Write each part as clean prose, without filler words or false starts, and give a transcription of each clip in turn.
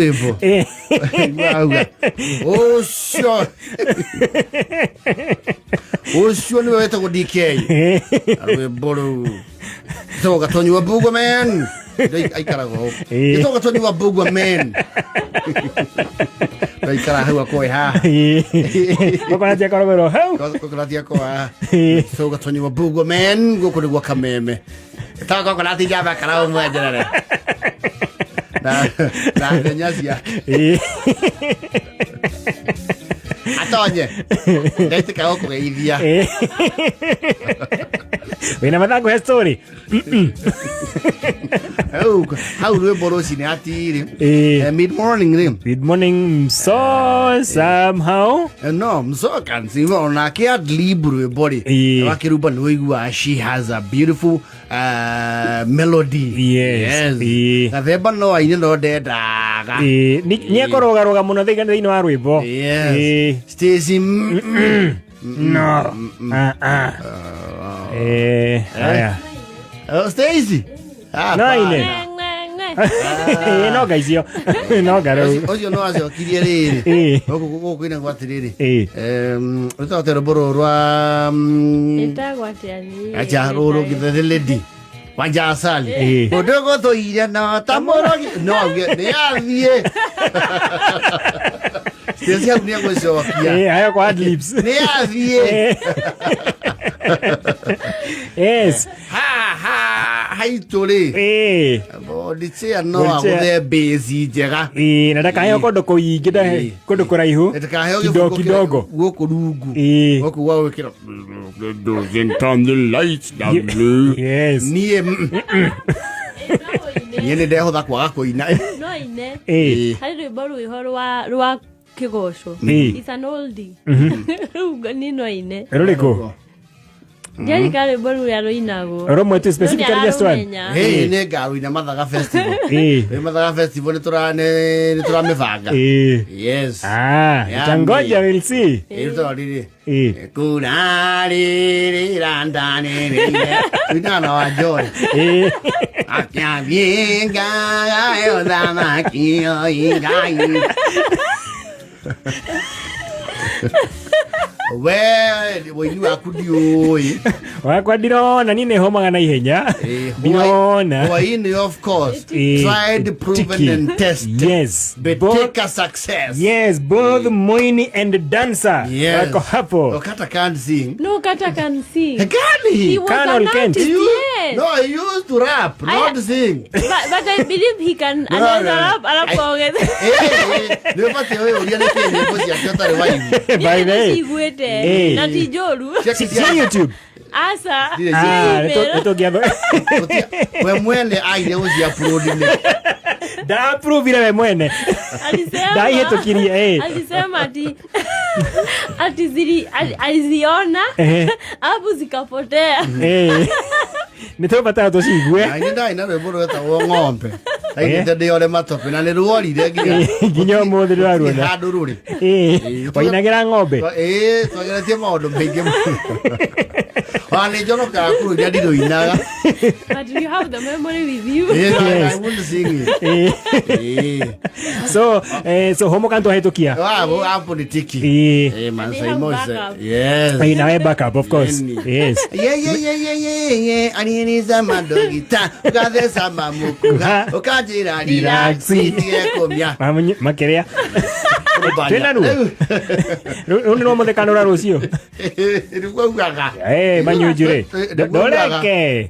Rwĩmbo auga ũcio ũcio nĩwe wetagwo DK rwĩmbo rũu gĩtagwo Gatonyi wa Mbugua man. Aikaraga hau gĩtagwo Gatonyi wa Mbugua man, ndaikara hau akoe haha. Kokonati akoragwo hau. Kokonati akoe haha. Gĩtagwo Gatonyi wa Mbugua man, gũkũ nĩ gwa Kameme. Ĩtagwo kokonati njamba karau mwenjerere na thenya ciake. Atonye ndaitĩka gũkũgeithia. Wĩna mathaa he story. Hau hau rwĩmbo rũcinĩ hatirĩ. Mid morning rĩ. Good morning, so somehow. No msokansi onake adlib rwĩmbo rĩ. Wakĩrumba nĩ ũiguaga she has a beautiful melody. Yes. Gathemba no aine no ndendaga. Nĩ ekũrũgarũga mũno thĩinĩ wa rwĩmbo. Yes. Stacy, No. Ah, ah. Haya. Oh, Stacy. Ah, No aine. pana. Ĩ, no nga icio no nga rĩu. Ũcio no acokirie rĩrĩ. Gũkũ gũkũ inagwo atĩrĩrĩ. Rũtagwo atĩa rwĩmbo rũrũ rwa Ĩtagwo atĩa niĩ? Acha rũrũ the the lady Wanja Asali. Ũndũ gũthũire no ta mũrogi no auge nĩ athiĩ. Stacy hau nĩ egũcokia. Hayo kwa adlibs. Nĩ athiĩ. Yes. Ha ha haitũ rĩ. Bodichea no Bodichea. agũthe mbĩci njega. Na ndakaheo kũndũ kũingĩ kũndũ kũraihu. Ndakaheo kidogo gĩbũkũ kĩrĩa kidogo. gũkũ rungu. Gũkũ gwa gwĩkĩra. Doesn't turn the lights down low. Yes. Niĩ niĩ nĩ ndehotha kwaga kũina. No ine. Harĩ rwĩmbo rwĩho rwa kĩgoco. It's an oldie. Rĩu niĩ no ine. Rũrĩkũ? Ndiarika rwĩmbo rũrĩa rũinagwo. Rũmwe tu, specifically just one. Ĩĩ, nĩ ngarũina Mathaga Festival. Ĩ Mathaga Festival nĩ tũramĩbanga. Yes. Ah, Yani. tangoja, we'll see. Ĩ tondũ rĩrĩ. Kurarĩrĩra ndanĩrĩire. Tuinaga na wa Joy. Akĩathiĩ ngagayo thamaki oingai. We wũini waku ndiũĩ. Wakwa ndirona, niĩ nĩ homaga na ihenya. Ndirona. Hwaĩ-inĩ, of course. Tried, proven Tiki. and tested. Yes. Betika success. Yes, both Moini and dancer. Yes. Wako hapo. Okata can't sing. No, Kata can sing. Can he? He was Can an or can't? artist, He used, yes. No, he used to rap, not sing. But I believe he can No, anaweza no. rap alafu aongeze. Nĩ ũbatiĩ wĩyũrie nĩkĩ nyĩmbo ciake ũtarĩ waigua. By the way. Nĩciguĩte na ti njũru. Si YouTube. Aca. Ndirĩ Ah, Email. nĩtũngĩatho. We mwene aire gũci upload nĩ. Ndaapprove-ire we mwene. Alisema Ndaihĩtũkirie, alisema ati aliziona alafu zikapotea. Nĩ tũbatara tũcigue. Na nĩ ndaina rwĩmbo rwetagwo ng'ombe. Ndainĩte ndĩ ore matope na nĩ ruorire nginya Nginya ũmũthĩ ndũraruona. handũ rũrĩ. Wainagĩra ng'ombe. Twageretie maũndũ maingĩ mũno. Ona nĩ njorokaga kũrũiria ndirũinaga. But you have the memory with you. I wouldn't sing it. So homoka ntwahĩtũkia. Hapo ni tiki. Man, They have Simon said, backup. yes. Nawe backup, of course. Yeni. Yes. Ye, ye, ye, ye, ye, ye. Aniniza madogita, ukathesa mamukuha, ukanjĩra Relax. relax, itige kũmia. Makĩrĩa. Twĩna ruo. Rũu nĩ rwa mũthekano rwa rũciũ. Nĩguo ugaga. Manyunjure. Nĩguo ugaga. Ndoreke.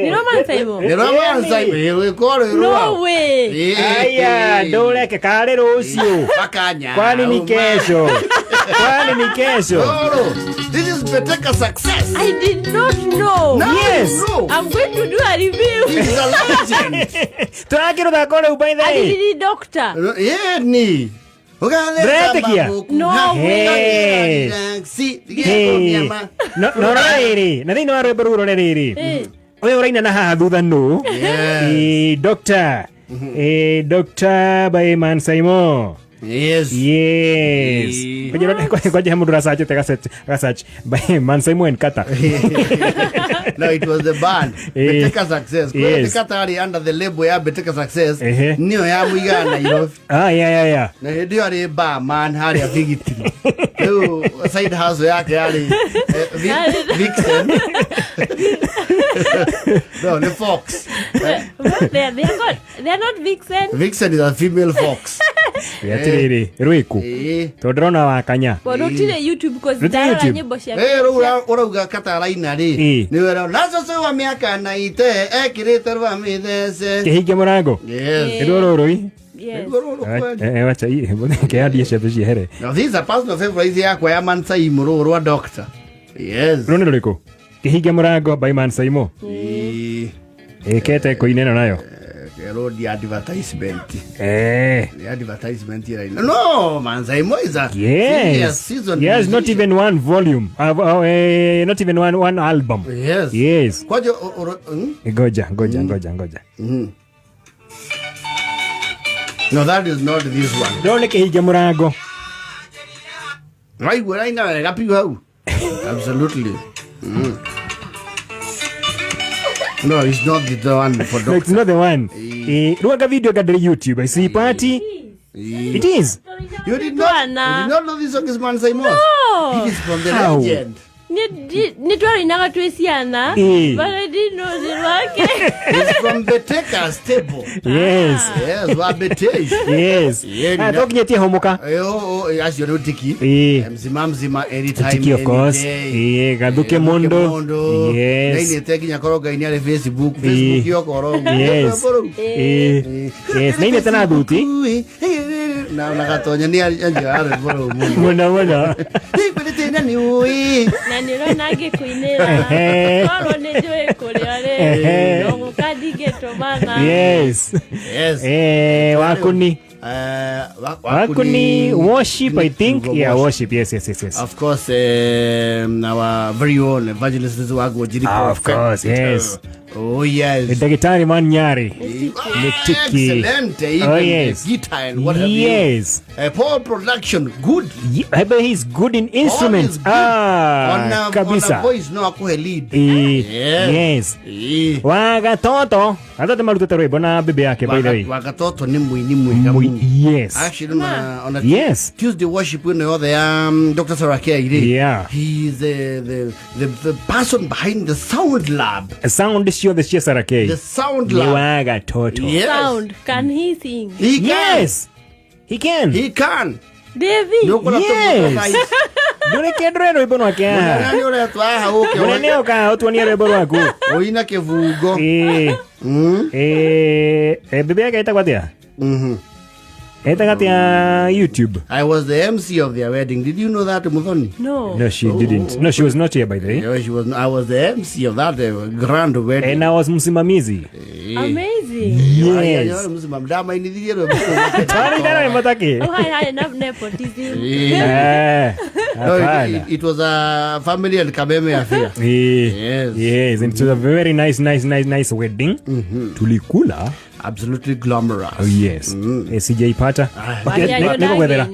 Ni romance hivyo? Nĩ romance, rwĩko rwĩ No rwao. way. Aya, ndoreke karĩ rũciũ. Bakanya. Kwani ni kesho? Kwani ni kesho? Roro, this is Beteka success. I did not know. Now Yes. you know. I'm going to do a review. He is a legend. Tũrakĩrũthako rĩu by the way. Ati ni doctor. Yeni. Ndĩretĩkia? No way. Hey. No no rora rĩrĩ, na thĩinĩ wa rwĩmbo rũu rore rĩrĩ. Ũyũ ũraina na haha thutha nũ? Yes. Doctor. Doctor by Man Simon. Yes. Yes. Kwanja he mũndũ ũracachĩte agasearch by Mansaimo and Kata. No, it was the band Beteka Success. Yes. Beteka tarĩ under the label ya Beteka Success. Ehe. Nĩyo ya mũigana Nairobi. Ah, yeah. Na hĩndĩ ĩyo arĩ barman harĩa Bigitiri. Rĩu side hustle yake yarĩ Vixen. No, nĩ Fox. They are not vixen. Vixen is a female fox. Atirĩrĩ, rwĩkũ? Tondũ ndĩrona wakanya. But rũtirĩ YouTube because Rũtirĩ ndarora YouTube? nyĩmbo cia Rĩu ũrauga Kata araina rĩ, nĩ wera na cũcũ wa mĩaka naite ekĩrĩte rwa mĩthece. Kĩhinge mũrango. Yes. Nĩruo rũrũ i? Yes. Nĩruo rũrũ kweli. Wacha kĩandie ciabe ciehere. Now this is a personal favorite yakwa ya Mansaimo rũrũ rwa doctor. Yes. Rũrũ nĩ rũrĩkũ? Kĩhinge mũrango by Mansaimo. Ĩkete kũina ĩno nayo. Road advertisement. The advertisement here. No, Mansaimo is a Yes. season. Yes, not even one volume. Not even one album. Yes. Yes. Kwajo Ngoja. No, that is not this one. Rũrũ nĩ kĩhinge mũrango. Right, where I know I got you hau. Absolutely. No, it's not the one for No, it's doctor. not the one. Ruaga video kadri YouTube. I see party. It is. You did not know this song is Mansaimo. No. It is from the How? legend. Nĩ twarinaga twĩ ciana. But I didn't know nĩ rwake. It's from Beteka stable. Yes. Yes, wa Betesh. Yes. Yeah, Tokinyetie homoka. Acio nĩ Tiki. Mzima mzima anytime. Tiki, of course. Any day. Gathuke Mondo. Yes. Nainĩte nginya korwo Ngai nĩ arĩ Facebook. Facebook yokorwo. Yes. Yes. Nainĩte na thuti. Na gatonya nĩ anjia arĩ rwĩmbo rũu Mũno mũno. Mũno. Nĩ ũĩ. Na nĩ ũrona ngĩkũinĩra. Korwo nĩ njũĩ kũrĩa rĩ. No gũka ndingĩtũmana. Yes. Yes. Wakuni. Wakuni worship, I think. Yeah, worship. Yes. Of course, our very own evangelist Wago Jiri. Of course, yes. Oh, yes. Daktari Man Nyari. Excellent. Even Oh, yes. the guitar and what have you. Yes. Paul production, good. Yeah, but he's good in instruments. Paul is good. Kabisa. On a voice, no akuhe lead. Yes. Wagatoto. Atoto marutĩte rwĩmbo na bibi yake, by the way. Wagatoto nĩ mũini mwega mũno. Yes. Actually, on a Yes. Tuesday worship ĩno yothe ya Dr. Sarah K. Yeah. He is the person behind the sound lab. Sound ciothe cia Sarah K. The sound Nĩ lab. Wagatoto. Yes. Sound. Can he sing? He can. Yes. He can. He can. David. Yes. Ndũrĩ kĩndũ rwĩmbo rwake haha. Mũnene ũretwo haha ũke. Mũnene ũka haha ũtuonie rwĩmbo rwaku. Ũina kĩbungo. Bibi yake etagwo atĩa? Etagwo atĩa YouTube? I was the MC of their wedding. Did you know that, Muthoni? No. No, she didn't. No, she was not here, by the way. No, she was. I was the MC of that grand wedding. And I was msimamizi. Amazing. Yes. Ndamainithirie rwĩmbo. Twarĩ rwĩmbo ta kĩ? Oh, hi, na nepotism. No, it was a family and Kameme affair. Yes. Yes, and it was a very nice wedding. Tulikula. Absolutely glamorous. Oh, yes. Sijaipata. Niko gwethera.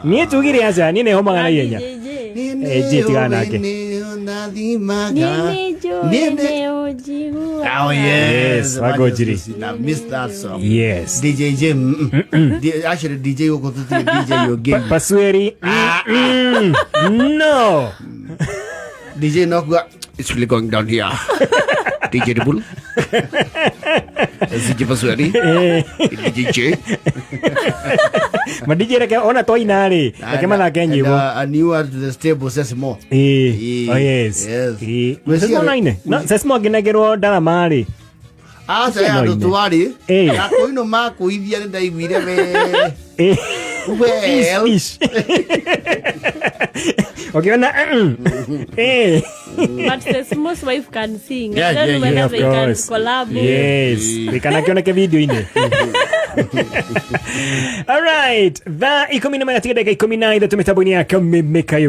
Niĩ tugire aca, niĩ nĩhomaga na ihenya. J tigana nake. Oh, yes. Wagojiri. I missed that song. Yes. DJ Jim. Actually, DJ uko tuti DJ Yogi. Pasueri. No. DJ Nokwa. It's really going down here. DJ Dibul. DJ Pasueri. DJ J. Ma DJ reke ona toina rĩ. Reke mathake nyĩmbo. A new to the stable Sesmo. Oh yes. Sesmo naine. No, Sesmo nginagirwo ndarama rĩ. Aca ya andũ twarĩ. Akũino makũithia nĩ ndaiguire we. Well. Ish. Okay, na But Sesmo's wife can sing. I don't know whether they can collab. Yes. They can akioneke video-inĩ. All right. Thaa 13 mĩtambo-inĩ ya Kameme Kayo.